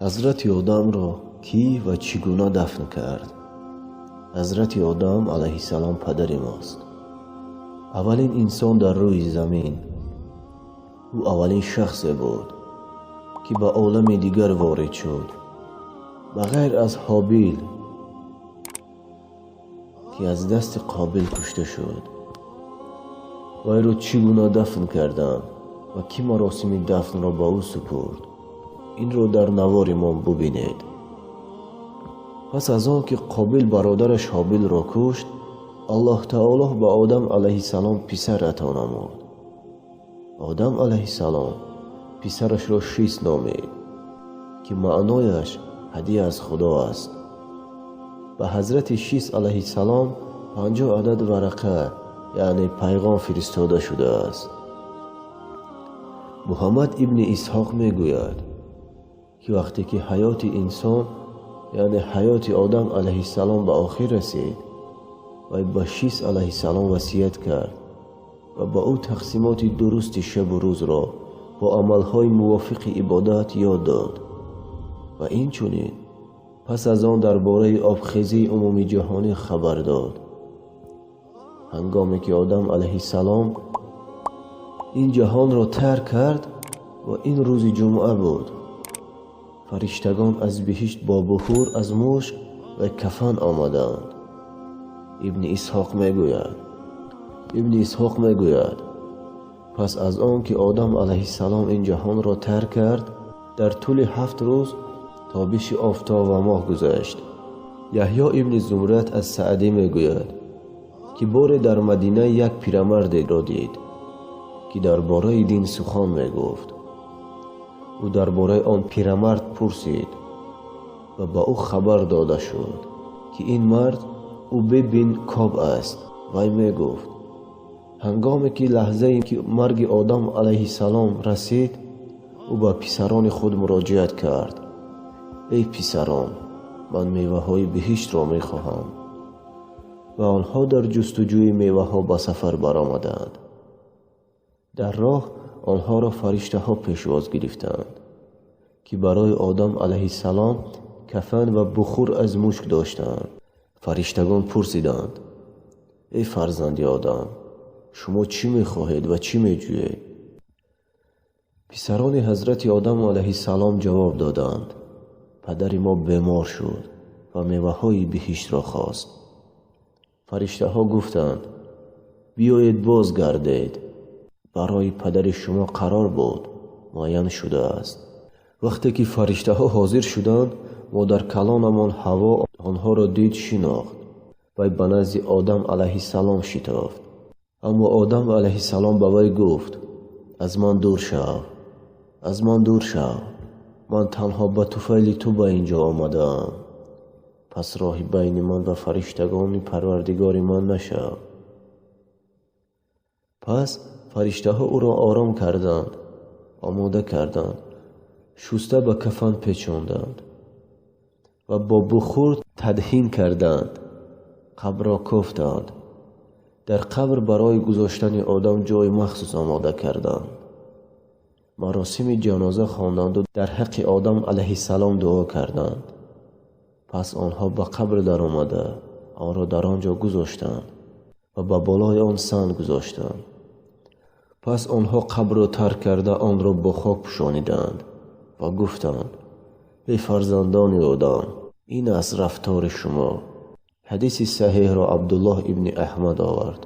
Ҳазрати Одамро кӣ ва чӣ гуна дафн кард? Ҳазрати Одам алайҳиссалом падари мост. Аввалин инсон дар рӯи замин. Ӯ аввалин шахсе буд, ки ба олами дигар ворид шуд. Ба ғайр аз Ҳобил, ки аз дасти Қобил кушта шуд. Вайро чӣ гуна дафн карданд ва кӣ маросими дафнро ба ӯ супурд? Инро дар навори мо бубинед. Пас аз он ки Қобил бародараш Ҳобилро кушт, Аллоҳ таоло ба Одам алайҳиссалом писар ато намуд. Одам алайҳиссалом писарашро Шис номид, ки маънояш ҳадия аз Худо аст. Ба ҳазрати Шис алайҳиссалом 50 адад варақа, яъне пайғом фиристода шудааст. Муҳаммад ибни Исҳоқ мегӯяд, ки вақте ки ҳаёти инсон, яъне ҳаёти Одам алайҳиссалом ба охир расид, вай ба Шис алайҳиссалом васият кард ва ба ӯ тақсимоти дурусти шабу рӯзро бо амалҳои мувофиқи ибодат ёд дод. Ва инчунин пас аз он дар бораи обхезии умумиҷаҳонӣ хабар дод. Ҳангоме ки Одам алайҳиссалом ин ҷаҳонро тарк кард ва ин рӯзи ҷумъа буд, фариштагон аз биҳишт бо бухур аз мушк ва кафан омаданд. Ибни Исҳоқ мегӯяд, пас аз он ки Одам алайҳиссалом ин ҷаҳонро тарк кард, дар тӯли 7 рӯз тобиши офтоб ва моҳ гузашт. Яҳё ибни Зумрат аз Саъдӣ мегӯяд, ки боре дар Мадина як пирамардеро дид, ки дар бораи дин сухан мегуфт. Ӯ дар бораи он пирамард пурсид ва ба ӯ хабар дода шуд, ки ин мард Убай бин Коб аст. Вай мегуфт: ҳангоме ки лаҳзае ки марги Одам алайҳиссалом расид, ӯ ба писарони худ муроҷиат кард: эй писарон, ман меваҳои биҳиштро мехоҳам. Ва онҳо дар ҷустуҷӯи меваҳо ба сафар баромаданд. Дар роҳ онҳоро фариштаҳо пешвоз гирифтанд, ки барои Одам алайҳиссалом кафан ва бухур аз мушк доштанд. Фариштагон пурсиданд: эй фарзанди Одам, шумо чӣ мехоҳед ва чӣ меҷӯед? Писарони ҳазрати Одам алайҳиссалом ҷавоб доданд: падари мо бемор шуд ва меваҳои биҳиштро хост. Фариштаҳо гуфтанд: биёед бозгардед, барои падари шумо қарор буд, муайян шудааст. Вақте ки фариштаҳо ҳозир шуданд, модаркалонамон Ҳаво онҳоро дид, шинохт. Вай ба назди Одам алайҳиссалом шитофт. Аммо Одам алайҳиссалом ба вай гуфт: аз ман дур шав, аз ман дур шав, ман танҳо ба туфайли ту ба ин ҷо омадаам. Пас роҳи байни ман ва фариштагони парвардигори ман нашав. Пас фариштаҳо ӯро ором карданд, омода карданд, шуста ба кафан печонданд ва бо бухур тадҳин карданд, қабрро кофтанд. Дар қабр барои гузоштани Одам ҷои махсус омода карданд. Маросими ҷаноза хонданду дар ҳаққи Одам алайҳиссалом дуо карданд. Пас онҳо ба қабр даромада, онро дар он ҷо гузоштанд ва ба болои он санг гузоштанд. Пас онҳо қабрро тарк карда, онро бо хок пӯшониданд ва гуфтанд: эй фарзандони Одам, ин аст рафтори шумо. Ҳадиси саҳеҳро Абдуллоҳ ибни Аҳмад овард.